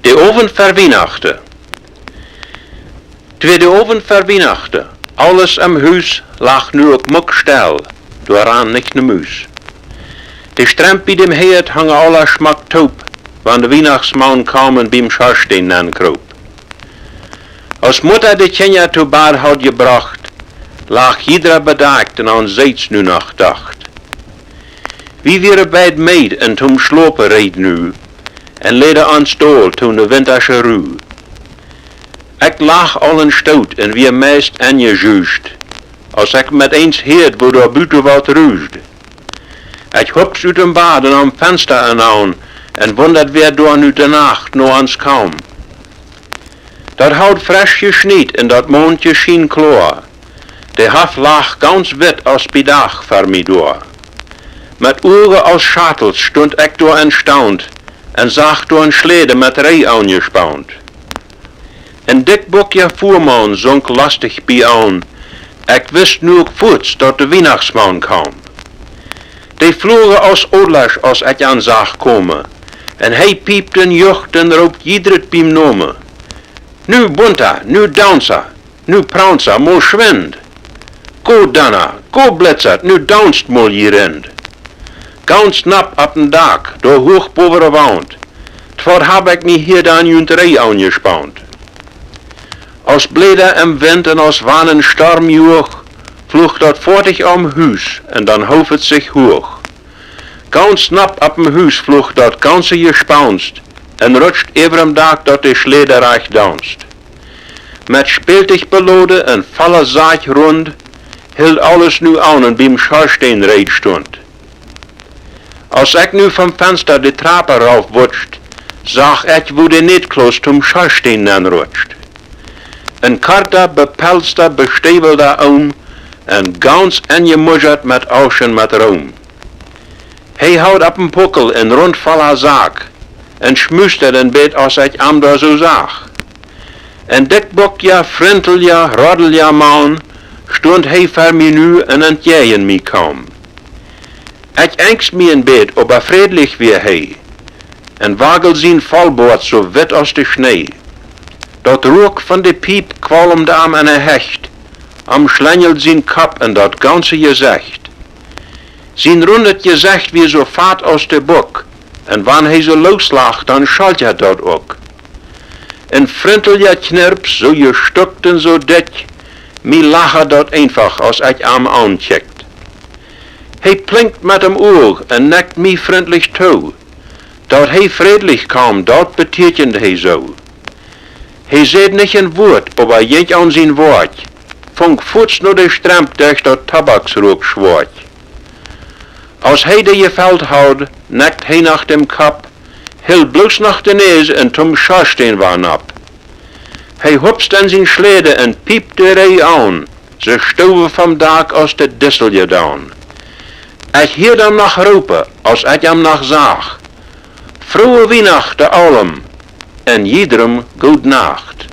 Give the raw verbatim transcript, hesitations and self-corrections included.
De Owent ver Wienachten. 't Wia de Owent ver Wienachten. Aules em Hus lach nu uk muckstell, doa rand nich ne Mus. De Stremp bie däm Head hongen aula schmock toop, wan de Wienachtsmaun kaum un biem Schorsteen nenkroop. Aus Mutta de Kjinja to Bad haud jebrocht, lach jiedra bedakt un aun sikj nu noch docht. Wie wieren beid meed un toom schlopen reed nu, un läden ons dol to ne wintasche Ru. Ekj lach aul en Stoot un wia meist enjesust, aus ekj met eens hieed, woo doa buten waut ruscht. Ekj hups ut däm Bad un aum Fensta enaun un wundat, wäa doa nu de Nacht no ons kaum. Daut haud fresch jeschniet un daut Moonskjeen schien kloa. De Hoff lach gaunz witt aus bie Dach ver mie doa. Met Uagen aus Schattels stunt ekj doa en Staunt un sach doa en Schläden met Ree aunjespaunt. En dikbuckja Fuamaun sunk lostich bie aun. Ekj wist nu uk fuats, daut de Wienachtsmaun kaum. Dee flogen aus Odlasch, aus ekj an sach komen, un hee piept un jucht un roopt jiedret biem Nomen. Nu Bunta, nu Daunsa, nu Praunsa, mol schwind! Go Donna, go Blitzat, nu daunst mol jie Rind! Gaunz nopp opp en Dak, doa huach bowen de Waunt, doa hab ekj mie hia dan junt Ree aunjespaunt. Aus Bläda em Wint un aus wan en Storm juach, fluach daut foatich aum Hus un dan hoof et sikj huach. Gaunz nopp opp em Hus fluach daut gaunze Jespaunst un rutscht äwarem Dak, daut de Schläden rajcht daunst. Met Spältich beloden un volle Sakj runt, hilt aules nu aun un biem Schorsteen reed stunt. Aus ekj nu vom Fensta de Trap rauf wutscht, sach ekj, woo de Nietklaus toom Schorsteen nenrutscht. En korta, bepelzta, bestäwelda Oom, un gaunz enjemuschat met Ausch un met Room. Hee haud opp en Puckel en runt volla Sak, un schmustad en bät, aus ekj am doa soo sach. En dikbuckja, frintelja, roddelja Maun stunt hee ver mie nu un entjäajen mie kaum. Ekj enjst mie en bät, oba frädlich wia hee, un wageld sien Vollboat soo witt aus de Schnee. Daut Ruak von de Piep kwalmd am en de Hecht, omschlenjeld sien Kopp un daut gaunze Jesecht. Sien rundet Jesecht wia soo fat aus de Buck, un wan hee soo looslach, dan scholkjad daut uk. En frintelja Knirps, soo jestukt un soo dikj, mie lachad daut eenfach, aus ekj am aunkjikjt. Hee plinkjt met dem Uag un nekjt mie frintlich too. Daut hee frädlich kaum, daut betieekjend hee soo. Hee säd nich en Wuat, oba jinkj aun sien Woakj, funk fuats no de Stremp derch daut Tobaksruak schwoakj. Aus hee dee jefelt haud, nekjt hee noch dem Kopp, hilt bloos noch de Näs un toom Schorsteen wada nopp. Hee hupst en sien Schläden un piept de Ree aun, see stowen vom Dak aus de Distel jedaun. Ekj hieed am noch roopen, aus ekj am noch sach: Frohe Wienachten aulem un jiedrem gode Nacht.